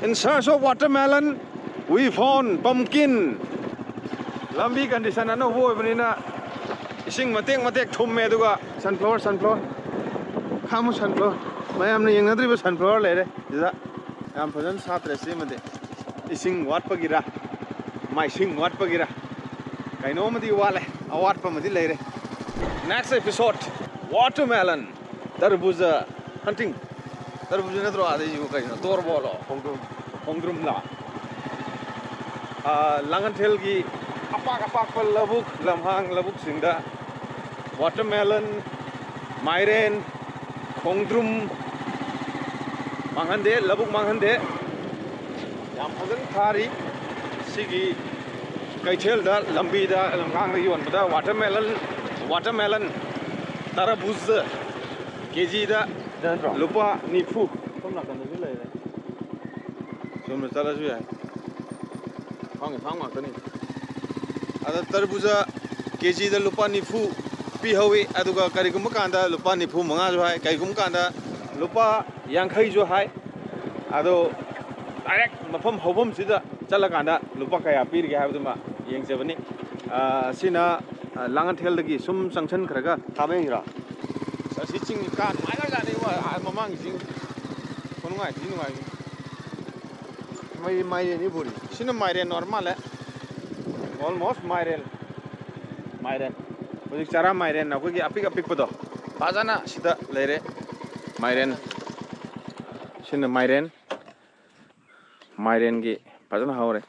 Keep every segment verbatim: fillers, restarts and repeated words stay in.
In search of watermelon, we found pumpkin. ꯂꯝꯕꯤ condition ꯑꯅꯧꯕ ꯑꯣꯏꯕꯅꯤꯅ ꯏꯁꯤꯡ ꯃꯇꯦꯛ ꯃꯇꯦꯛ ꯊꯨꯝꯃꯦ꯫ ꯑꯗꯨꯒ sunflower, sunflower, ꯈꯥꯃꯨ sunflower, ꯃꯌꯥꯝꯅ ꯌꯦꯡꯅꯗ꯭ꯔꯤꯕ sunflower ꯂꯩꯔꯦ ꯁꯤꯗ꯫ ꯌꯥꯝ ꯐꯖꯅ ꯁꯥꯠꯇ꯭ꯔꯦ ꯁꯤꯃꯗꯤ꯫ ꯏꯁꯤꯡ ꯋꯥꯠꯄꯒꯤꯔ, ꯃꯥꯏꯁꯤꯡ ꯋꯥꯠꯄꯒꯤꯔ, ꯀꯩꯅꯣꯝꯃꯗꯤ ꯋꯥꯠꯂꯦ, ꯑꯋꯥꯠꯄ ꯑꯃꯗꯤ ꯂꯩꯔꯦ꯫ Next episode, watermelon, ꯇꯔꯕꯨꯖ hunting꯫ ꯇꯔꯕꯨꯖ ꯅꯠꯇ꯭ꯔꯣ ꯑꯥꯗꯩꯁꯤꯕꯨ? ꯀꯩꯅꯣ, ꯇꯣꯔꯕꯣꯠꯂꯣ? ꯈꯣꯡꯗ꯭ꯔꯨꯝ꯫ ꯈꯣꯡꯗ꯭ꯔꯨꯝꯂꯣ? ꯑꯥ, ꯂꯥꯡꯉꯟꯊꯦꯜꯒꯤ ꯑꯄꯥꯛ ꯑꯄꯥꯛꯄ ꯂꯧꯕꯨꯛ, ꯂꯝꯍꯥꯡ ꯂꯧꯕꯨꯛꯁꯤꯡꯗ watermelon, ꯃꯥꯏꯔꯦꯟ, ꯈꯣꯡꯗ꯭ꯔꯨꯝ ꯃꯥꯡꯍꯟꯗꯦ, ꯂꯧꯕꯨꯛ ꯃꯥꯡꯍꯟꯗꯦ꯫ ꯌꯥꯝ ꯐꯖꯅ ꯊꯥꯔꯤ꯫ ꯁꯤꯒꯤ ꯀꯩꯊꯦꯜꯗ, ꯂꯝꯕꯤꯗ, ꯂꯝꯈꯥꯡꯗ ꯌꯣꯟꯕꯗ watermelon, watermelon, ꯇꯔꯕꯨꯖ, ꯀꯦꯖꯤꯗ ꯁꯤꯗ ꯅꯠꯇ꯭ꯔꯣ? ꯂꯨꯄꯥ ꯅꯤꯐꯨ꯫ ꯁꯣꯝ ꯅꯥꯀꯟꯗꯁꯨ ꯂꯩꯔꯦ꯫ ꯆꯨꯝꯅ ꯆꯠꯂꯁꯨ ꯌꯥꯏ꯫ ꯐꯥꯝꯒꯤ ꯐꯥꯝ ꯉꯥꯛꯇꯅꯤ꯫ ꯑꯗ ꯇꯔꯕꯨꯖ ꯀꯦꯖꯤꯗ ꯂꯨꯄꯥ ꯅꯤꯐꯨ ꯄꯤꯍꯧꯋꯤ, ꯑꯗꯨꯒ ꯀꯔꯤꯒꯨꯝꯕ ꯀꯥꯟꯗ ꯂꯨꯄꯥ ꯅꯤꯐꯨ ꯃꯉꯥꯁꯨ ꯍꯥꯏ, ꯀꯔꯤꯒꯨꯝꯕ ꯀꯥꯟꯗ ꯂꯨꯄꯥ ꯌꯥꯡꯈꯩꯁꯨ ꯍꯥꯏ꯫ ꯑꯗꯣ direct ꯃꯐꯝ ꯍꯧꯐꯝꯁꯤꯗ ꯆꯠꯂꯀꯥꯟꯗ ꯂꯨꯄꯥ ꯀꯌꯥ ꯄꯤꯔꯤꯒꯦ ꯍꯥꯏꯕꯗꯨꯃ ꯌꯦꯡꯖꯕꯅꯤ꯫ ꯑ, ꯁꯤꯅ, ꯑ, ꯂꯥꯡꯉꯊꯦꯜꯗꯒꯤ ꯁꯨꯝ ꯆꯪꯁꯟꯈ꯭ꯔꯒ ꯊꯥꯕ ꯌꯦꯡꯁꯤꯔꯣ? ꯑꯁꯤ ꯆꯤꯡ ꯀꯥ ꯅꯨꯡꯉꯥꯏꯈ꯭ꯔꯖꯥꯠꯅꯤ꯫ ꯑꯥ, ꯃꯃꯥꯡꯒꯤ ꯆꯤꯡ ꯈꯨꯅꯨꯡꯉꯥꯏ ꯊꯤ ꯅꯨꯡꯉꯥꯏ꯫ ꯃꯩ-, ꯃꯥꯏꯔꯦꯟꯅꯤ ꯄꯨꯔꯤ꯫ ꯁꯤꯅ ꯃꯥꯏꯔꯦꯟ ꯑꯣꯏꯔ ꯃꯥꯜꯂꯦ꯫ Almost ꯃꯥꯏꯔꯦꯟ꯫ ꯃꯥꯏꯔꯦꯟ꯫ ꯍꯧꯖꯤꯛ ꯆꯔꯥ ꯃꯥꯏꯔꯦꯟ ꯑꯩꯈꯣꯏꯒꯤ ꯑꯄꯤꯛ ꯑꯄꯤꯛꯄꯗꯣ ꯐꯖꯅ ꯁꯤꯗ ꯂꯩꯔꯦ꯫ ꯃꯥꯏꯔꯦꯟ꯫ ꯁꯤꯅ ꯃꯥꯏꯔꯦꯟ꯫ ꯃꯥꯏꯔꯦꯟꯒꯤ ꯐꯖꯅ ꯍꯧꯔꯦ꯫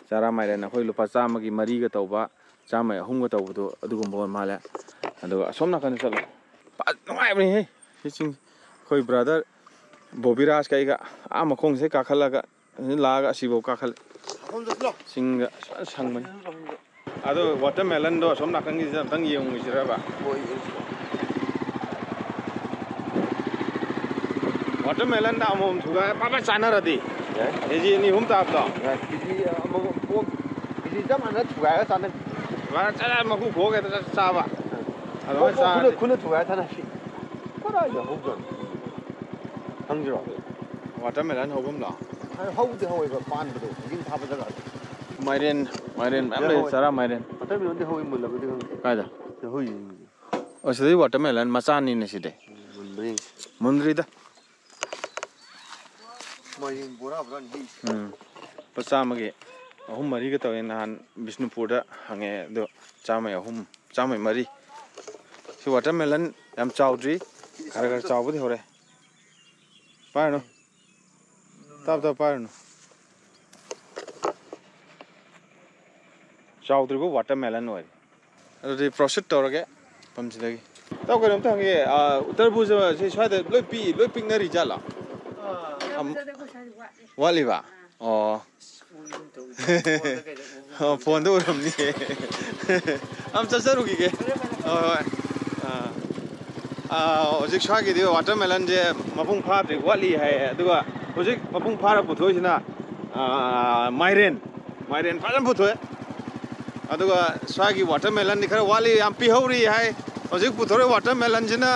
ꯆꯔꯥ ꯃꯥꯏꯔꯦꯟ ꯑꯩꯈꯣꯏ ꯂꯨꯄꯥ ꯆꯥꯝꯃꯒꯤ ꯃꯔꯤꯒ ꯇꯧꯕ, ꯆꯥꯝꯃꯒꯤ ꯑꯍꯨꯝꯒ ꯇꯧꯕꯗꯣ ꯑꯗꯨꯒꯨꯝꯕ ꯑꯣꯏꯔ ꯃꯥꯜꯂꯦ꯫ ꯑꯗꯨꯒ ꯑꯁꯣꯝ ꯅꯥꯀꯟꯗ ꯆꯠꯂꯣ꯫ ꯐꯖ ꯅꯨꯡꯉꯥꯏꯕꯅꯤꯍꯦ ꯁꯤ ꯆꯤꯡ꯫ ꯑꯩꯈꯣꯏ brother ꯕꯣꯕꯤꯔꯥꯖ ꯀꯩꯒ ꯑꯥ ꯃꯈꯣꯡꯁꯦ ꯀꯥꯈꯠꯂꯒ ꯂꯥꯛꯑꯒ ꯑꯁꯤꯐꯥꯎ ꯀꯥꯈꯠꯂꯦ꯫ ꯆꯤꯡꯒ ꯐꯖꯅ ꯁꯪꯕꯅꯤ꯫ ꯑꯗꯣ watermelonꯗꯣ ꯑꯁꯣꯝ ꯅꯥꯀꯟꯒꯤꯁꯤꯗ ꯑꯝꯇꯪ ꯌꯦꯡꯉꯨꯁꯤꯔꯕ? ꯍꯣꯏ, ꯌꯦꯡꯁꯤ꯫ Watermelonꯗ ꯑꯃꯃꯝ ꯊꯨꯒꯥꯏ ꯄꯥꯄꯥ ꯆꯥꯅꯔꯗꯤ꯫ ꯌꯥꯏ꯫ ꯀꯦꯖꯤ ꯑꯅꯤ ꯑꯍꯨꯝ ꯇꯥꯕꯗꯣ꯫ ꯌꯥꯏ, ꯀꯦꯖꯤ ꯑꯃꯒ ꯄꯣꯛ-, ꯀꯦꯖꯤ ꯆꯞ ꯃꯥꯟꯅ ꯊꯨꯒꯥꯏꯔꯒ ꯆꯥꯅꯩ꯫ ꯊꯨꯒꯥꯏꯔ ꯆꯥꯔ ꯃꯀꯨ ꯈꯣꯛꯑꯒ ꯍꯦꯛꯇ ꯆꯥꯕ꯫ ꯑꯗꯨꯃꯥꯏꯅ ꯄꯣꯛ-, ꯄꯣꯛ ꯆꯥꯔꯗꯤ꯫ ꯈꯨꯅ, ꯈꯨꯅ ꯊꯨꯒꯥꯏꯔ ꯆꯥꯅꯩ꯫ ꯀꯗꯥꯏꯗ ꯍꯧꯖꯥꯠꯅꯣ? ꯈꯪꯗ꯭ꯔꯣ? Watermelon ꯍꯧꯐꯝꯂꯣ? ꯍꯧꯗꯤ ꯍꯧꯋꯦꯕ ꯄꯥꯟꯕꯗꯣ, ꯌꯨꯝ ꯊꯥꯕ ꯖꯒꯥꯗꯣ꯫ ꯃꯥꯏꯔꯦꯟ, ꯃꯥꯏꯔꯦꯟ ꯃꯌꯥꯝ ꯂꯩ, ꯍꯣꯏ꯫ ꯆꯔꯥ ꯃꯥꯏꯔꯦꯟ꯫ ꯃꯇꯝ ꯌꯧꯔꯗꯤ ꯍꯧꯋꯤ, ꯃꯨꯜꯂꯕꯗꯤ ꯈꯪꯗꯦ꯫ ꯀꯥꯏꯗ? ꯍꯧꯏ꯫ ꯑꯣ, ꯁꯤꯗꯩ watermelon ꯃꯆꯥꯅꯤꯅꯦ ꯁꯤꯗꯤ꯫ ꯃꯨꯟꯕ꯭ꯔꯥ ꯌꯦꯡꯁꯤ꯫ ꯃꯨꯟꯗ꯭ꯔꯤꯗ꯫ ꯃꯥꯏꯔꯦꯟ ꯕꯣꯔꯥ ꯕꯣꯔꯥꯅꯤ ꯍꯦꯛꯏꯁꯦ꯫ ꯎꯝ꯫ ꯂꯨꯄꯥ ꯆꯥꯝꯃꯒꯤ ꯑꯍꯨꯝ ꯃꯔꯤꯒ ꯇꯧꯋꯦ ꯅꯍꯥꯟ ꯕꯤꯁꯅꯨꯄꯨꯔꯗ ꯍꯪꯉꯦ, ꯑꯗꯣ ꯆꯥꯝꯃꯩ ꯑꯍꯨꯝ, ꯆꯥꯝꯃꯩ ꯃꯔꯤ꯫ ꯁꯤ watermelon ꯌꯥꯝ ꯆꯥꯎꯗ꯭ꯔꯤ, ꯈꯔ ꯈꯔ ꯆꯥꯎꯕꯗꯤ ꯍꯧꯔꯦ꯫ ꯄꯥꯏꯔꯨꯅꯨ꯫ ꯇꯞ ꯇꯞ ꯄꯥꯏꯔꯨꯅꯨ꯫ ꯆꯥꯎꯗ꯭ꯔꯤꯕ watermelon ꯑꯣꯏꯔꯦ꯫ ꯑꯗꯨꯗꯤ proceed ꯇꯧꯔꯒꯦ ꯃꯐꯝꯁꯤꯗꯒꯤ꯫ ꯏꯇꯥꯎ, ꯀꯩꯅꯣꯝꯇ ꯍꯪꯒꯦ, ꯑꯥ, ꯇꯔꯕꯨꯖꯁꯦ ꯁ꯭ꯋꯥꯏꯗ ꯂꯣꯏ ꯄꯤ, ꯂꯣꯏ ꯄꯤꯛꯅꯔꯤ ꯖꯥꯠꯂꯣ? ꯑꯝ-, ꯋꯥꯠꯂꯤꯕ? ꯑꯣ꯫ ꯑꯣ, ꯐꯣꯟꯗ ꯎꯔꯝꯅꯤꯌꯦ꯫ ꯑꯝ ꯆꯠꯆꯔꯨꯈꯤꯒꯦ꯫ ꯍꯣꯏ, ꯍꯣꯏ꯫ ꯑꯥ꯫ ꯑꯥ, ꯍꯧꯖꯤꯛ ꯁ꯭ꯋꯥꯏꯒꯤꯗꯤ watermelonꯁꯦ ꯃꯄꯨꯡ ꯐꯥꯗ꯭ꯔꯤ, ꯋꯥꯠꯂꯤ ꯍꯥꯏꯌꯦ꯫ ꯑꯗꯨꯒ ꯍꯧꯖꯤꯛ ꯃꯄꯨꯡ ꯐꯥꯔ ꯄꯨꯊꯣꯛꯏꯁꯤꯅ, ꯑꯥ, ꯃꯥꯏꯔꯦꯟ꯫ ꯃꯥꯏꯔꯦꯟ ꯐꯖꯅ ꯄꯨꯊꯣꯛꯑꯦ꯫ ꯑꯗꯨꯒ ꯁ꯭ꯋꯥꯏꯒꯤ watermelonꯗꯤ ꯈꯔ ꯋꯥꯠꯂꯤ, ꯌꯥꯝ ꯄꯤꯍꯧꯔꯤ ꯍꯥꯏ꯫ ꯍꯧꯖꯤꯛ ꯄꯨꯊꯣꯔꯛꯏ watermelonꯁꯤꯅ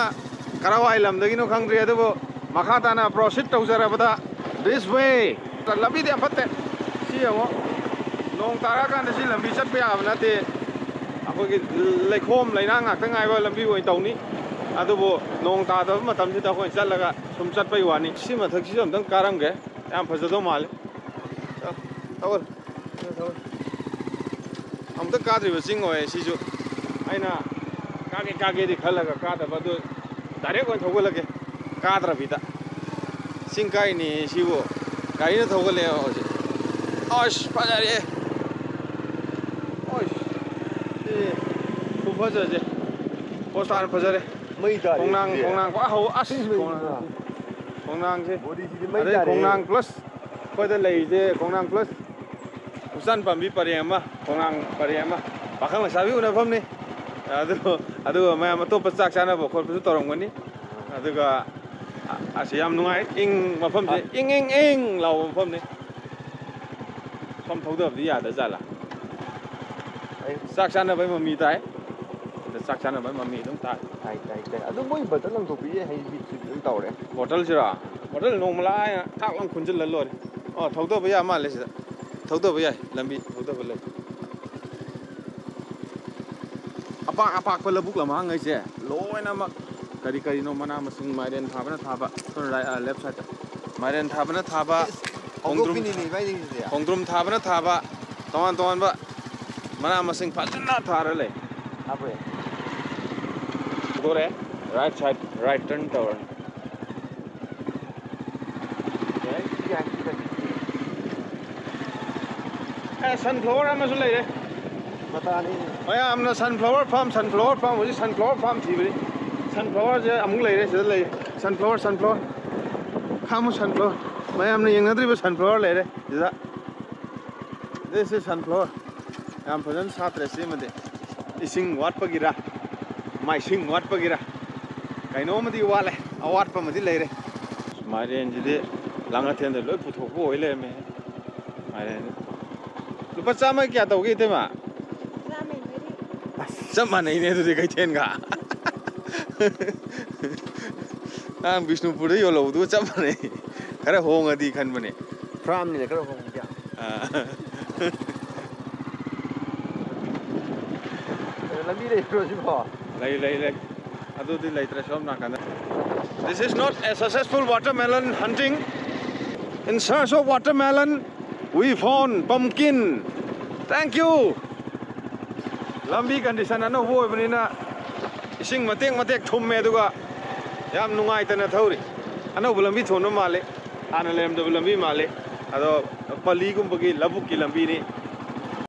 ꯀꯔꯥꯏꯋꯥꯏ ꯂꯝꯗꯒꯤꯅꯣ ꯈꯪꯗ꯭ꯔꯤ, ꯑꯗꯨꯕꯨ ꯃꯈꯥ ꯇꯥꯅ proceed ꯇꯧꯖꯔꯕꯗ, this way꯫ ꯂꯝꯕꯤꯗꯤ ꯌꯥꯝ ꯐꯠꯇꯦ꯫ ꯁꯤ ꯌꯦꯡꯉꯣ, ꯅꯣꯡ ꯇꯥꯔꯛꯑꯀꯥꯟꯗ ꯁꯤ ꯂꯝꯕꯤ ꯆꯠꯄ ꯌꯥꯕ ꯅꯠꯇꯦ꯫ ꯑꯩꯈꯣꯏꯒꯤ ꯂꯩꯈꯣꯝ ꯂꯩꯅꯥꯡ ꯉꯥꯛꯇ ꯉꯥꯏꯕ ꯂꯝꯕꯤ ꯑꯣꯏꯅ ꯇꯧꯅꯤ꯫ ꯑꯗꯨꯕꯨ ꯅꯣꯡ ꯇꯥꯗꯕ ꯃꯇꯝꯁꯤꯗ ꯑꯩꯈꯣꯏꯅ ꯆꯠꯂꯒ ꯁꯨꯝ ꯆꯠꯄꯒꯤ ꯋꯥꯅꯤ꯫ ꯁꯤ ꯃꯊꯛꯁꯤꯁꯨ ꯑꯝꯇꯪ ꯀꯥꯔꯝꯒꯦ꯫ ꯌꯥꯝ ꯐꯖꯗꯧ ꯃꯥꯜꯂꯦ꯫ ꯊꯧꯒꯠꯂꯨ, ꯊꯧꯒꯠꯂꯨ꯫ ꯑꯃꯨꯛꯇ ꯀꯥꯗ꯭ꯔꯤꯕ ꯆꯤꯡ ꯑꯣꯏ ꯁꯤꯁꯨ꯫ ꯑꯩꯅ ꯀꯥꯒꯦ ꯀꯥꯒꯦꯗꯤ ꯈꯜꯂꯒ ꯀꯥꯗꯕ, ꯑꯗꯨ direct ꯑꯣꯏꯅ ꯊꯧꯒꯠꯂꯒꯦ, ꯀꯥꯗ꯭ꯔꯕꯤꯗ꯫ ꯆꯤꯡ ꯀꯥꯏꯅꯤ ꯁꯤꯕꯨ ꯒꯥꯔꯤꯅ ꯊꯧꯒꯠꯂꯛꯑꯦꯕ ꯍꯧꯖꯤꯛ꯫ ꯑꯁ, ꯐꯖꯔꯦ꯫ ꯑꯁ, ꯁꯤ ꯈꯨꯐꯖꯁꯦ꯫ ꯄꯣꯁꯇꯥꯅ ꯐꯖꯔꯦ꯫ ꯃꯩ ꯇꯥꯔꯦ ꯈꯣꯡꯅꯥꯡ, ꯁꯤꯗꯤ꯫ ꯈꯣꯡꯅꯥꯡ ꯄꯨꯔꯥ ꯍꯧ-, ꯑꯁ, ꯁꯤ ꯃꯩ ꯈꯣꯡꯅꯥꯡ꯫ ꯇꯥꯔꯦ꯫ ꯈꯣꯡꯅꯥꯡꯁꯦ꯫ ꯕꯣꯗꯤꯁꯤꯗꯤ ꯃꯩ ꯑꯗꯩ ꯇꯥꯔꯦ꯫ ꯈꯣꯡꯅꯥꯡ plus ꯑꯩꯈꯣꯏꯗ ꯂꯩꯔꯤꯁꯦ, ꯈꯣꯡꯅꯥꯡ plus ꯎꯆꯥꯟ ꯄꯥꯝꯕꯤ ꯄꯔꯦꯡ ꯑꯃ, ꯈꯣꯡꯅꯥꯡ ꯄꯔꯦꯡ ꯑꯃ, ꯄꯥꯈꯪ ꯂꯩꯁꯥꯕꯤ ꯎꯅꯐꯝꯅꯤ꯫ ꯑꯗꯨ, ꯑꯗꯨꯒ ꯃꯌꯥꯝ ꯑꯇꯣꯞꯄ ꯆꯥꯛ ꯆꯥꯅꯕ ꯈꯣꯠꯄꯁꯨ ꯇꯧꯔꯝꯒꯅꯤ꯫ ꯑꯗꯨꯒ ꯑ-, ꯑꯁꯤ ꯌꯥꯝ ꯅꯨꯡꯉꯥꯏ, ꯏꯪ ꯃꯐꯝꯁꯦ, ꯑ꯫ ꯏꯪ, ꯏꯪ, ꯏꯪ ꯂꯥꯎꯕ ꯃꯐꯝꯅꯤ꯫ ꯁꯣꯝ ꯊꯧꯗꯕꯗꯤ ꯌꯥꯗ ꯖꯥꯠꯂꯥ? ꯑꯩ ꯆꯥꯛ ꯆꯥꯅꯕꯩ ꯃꯃꯤ ꯇꯥꯏ꯫ ꯑꯗ ꯆꯥꯛ ꯆꯥꯅꯕꯩ ꯃꯃꯤ ꯑꯗꯨꯝ ꯇꯥꯏ꯫ ꯇꯥꯏ, ꯇꯥꯏ, ꯇꯥꯏ꯫ ꯑꯗꯨ ꯃꯣꯏ bottle ꯂꯪꯊꯣꯛꯄꯤꯌꯦ ꯍꯩ ꯍꯤꯠꯁꯤꯗꯤ ꯑꯗꯨꯝ ꯇꯧꯔꯦ꯫ Bottleꯁꯤꯔꯣ? Bottle ꯅꯣꯡꯃ ꯂꯥꯛꯑ ꯊꯥꯛ ꯂꯥꯎ ꯈꯨꯟꯖꯤꯜꯂ ꯂꯣꯏꯔꯦ꯫ ꯑꯣ, ꯊꯧꯗꯕ ꯌꯥ ꯃꯥꯜꯂꯦ ꯁꯤꯗ꯫ ꯊꯧꯗꯕ ꯌꯥꯏ, ꯂꯝꯕꯤ ꯊꯧꯗꯕ ꯂꯩ꯫ ꯑꯄꯥꯛ ꯑꯄꯥꯛꯄ ꯂꯧꯕꯨꯛ ꯂꯝꯍꯥꯡꯈꯩꯁꯦ ꯂꯣꯏꯅꯃꯛ ꯀꯔꯤ ꯀꯔꯤꯅꯣ, ꯃꯅꯥ ꯃꯁꯤꯡ, ꯃꯥꯏꯔꯦꯟ ꯊꯥꯕꯅ ꯊꯥꯕ, ꯁꯣꯝ ꯔꯥꯏ-, ꯑ, left side ꯇ ꯃꯥꯏꯔꯦꯟ ꯊꯥꯕꯅ ꯊꯥꯕ, ꯈꯣꯡꯗ꯭ꯔꯨꯝ, ꯍꯧꯗꯣꯛꯄꯤꯅꯤꯅꯦ ꯏꯕꯥꯏꯅꯤꯒꯤꯁꯤꯗꯤ꯫ ꯈꯣꯡꯗ꯭ꯔꯨꯝ ꯊꯥꯕꯅ ꯊꯥꯕ, ꯇꯣꯉꯥꯟ ꯇꯣꯉꯥꯟꯕ ꯃꯅꯥ ꯃꯁꯤꯡ ꯐꯖꯅ ꯊꯥꯔ ꯂꯩ꯫ ꯍꯥꯞꯄꯦ꯫ ꯍꯧꯗꯣꯔꯛꯑꯦ꯫ Right side, right turn ꯇꯧꯔꯅꯤ꯫ ꯑꯦ, sunflower ꯑꯃꯁꯨ ꯂꯩꯔꯦ꯫ ꯃꯇꯥꯅꯤ꯫ ꯃꯌꯥꯝꯅ sunflower farm, sunflower farm, ꯍꯧꯖꯤꯛ sunflower farm ꯊꯤꯕꯅꯤ꯫ Sunflower ꯁꯦ ꯑꯃꯨꯛ ꯂꯩꯔꯦ, ꯁꯤꯗ ꯂꯩꯔꯦ꯫ Sunflower, sunflower꯫ ꯈꯥꯃꯨ sunflower꯫ ꯃꯌꯥꯝꯅ ꯌꯦꯡꯅꯗ꯭ꯔꯤꯕ sunflower ꯂꯩꯔꯦ ꯁꯤꯗ꯫ This is sunflower꯫ ꯌꯥꯝ ꯐꯖꯅ ꯁꯥꯠꯇ꯭ꯔꯦ ꯁꯤꯃꯗꯤ꯫ ꯏꯁꯤꯡ ꯋꯥꯠꯄꯒꯤꯔ, ꯃꯥꯏꯁꯤꯡ ꯋꯥꯠꯄꯒꯤꯔ, ꯀꯩꯅꯣꯝꯃꯗꯤ ꯋꯥꯠꯂꯦ, ꯑꯋꯥꯠꯄ ꯑꯃꯗꯤ ꯂꯩꯔꯦ꯫ ꯃꯥꯏꯔꯦꯟꯁꯤꯗꯤ ꯂꯥꯡꯉꯊꯦꯜꯗ ꯂꯣꯏ ꯄꯨꯊꯣꯛꯄ ꯑꯣꯏ ꯂꯩꯔꯝꯃꯦ꯫ ꯃꯥꯏꯔꯦꯟ ꯂꯨꯄꯥ ꯆꯥꯝꯃꯒꯤ ꯀꯌꯥ ꯇꯧꯒꯦ, ꯏꯇꯩꯃ? ꯆꯥꯝꯃꯩ ꯃꯔꯤ꯫ ꯑꯁ, ꯆꯞ ꯃꯥꯟꯅꯩꯅꯦ ꯑꯗꯨꯗꯤ ꯀꯩꯊꯦꯜꯒ꯫ ꯅꯍꯥꯟ ꯕꯤꯁꯅꯨꯄꯨꯔꯗ ꯌꯣꯜꯍꯧꯕꯗꯨꯒ ꯆꯞ ꯃꯥꯟꯅꯩ꯫ ꯈꯔ ꯍꯣꯡꯉꯗꯤ ꯈꯟꯕꯅꯦ꯫ Farmꯅꯤꯅ ꯈꯔ ꯍꯣꯡꯉꯤꯗ꯫ ꯑꯥ꯫ ꯂꯝꯕꯤ ꯂꯩꯕ꯭ꯔꯣ ꯁꯤꯕꯣ? ꯂꯩ, ꯂꯩ, ꯂꯩ꯫ ꯑꯗꯨꯗꯤ ꯂꯩꯇ꯭ꯔꯦ ꯁꯣꯝ ꯅꯥꯀꯟꯗ꯫ This is not a successful watermelon hunting. In search of watermelon, we found pumpkin. Thank you. ꯂꯝꯕꯤ condition ꯑꯅꯧꯕ ꯑꯣꯏꯕꯅꯤꯅ ꯏꯁꯤꯡ ꯃꯇꯦꯛ ꯃꯇꯦꯛ ꯊꯨꯝꯃꯦ, ꯑꯗꯨꯒ ꯌꯥꯝ ꯅꯨꯡꯉꯥꯏꯇꯅ ꯊꯧꯔꯤ꯫ ꯑꯅꯧꯕ ꯂꯝꯕꯤ ꯊꯣꯟꯕ ꯃꯥꯜꯂꯤ, ꯍꯥꯟꯅ ꯂꯩꯔꯝꯗꯕ ꯂꯝꯕꯤ ꯃꯥꯜꯂꯤ꯫ ꯑꯗꯣ ꯄꯜꯂꯤꯒꯨꯝꯕꯒꯤ ꯂꯧꯕꯨꯛꯀꯤ ꯂꯝꯕꯤꯅꯤ꯫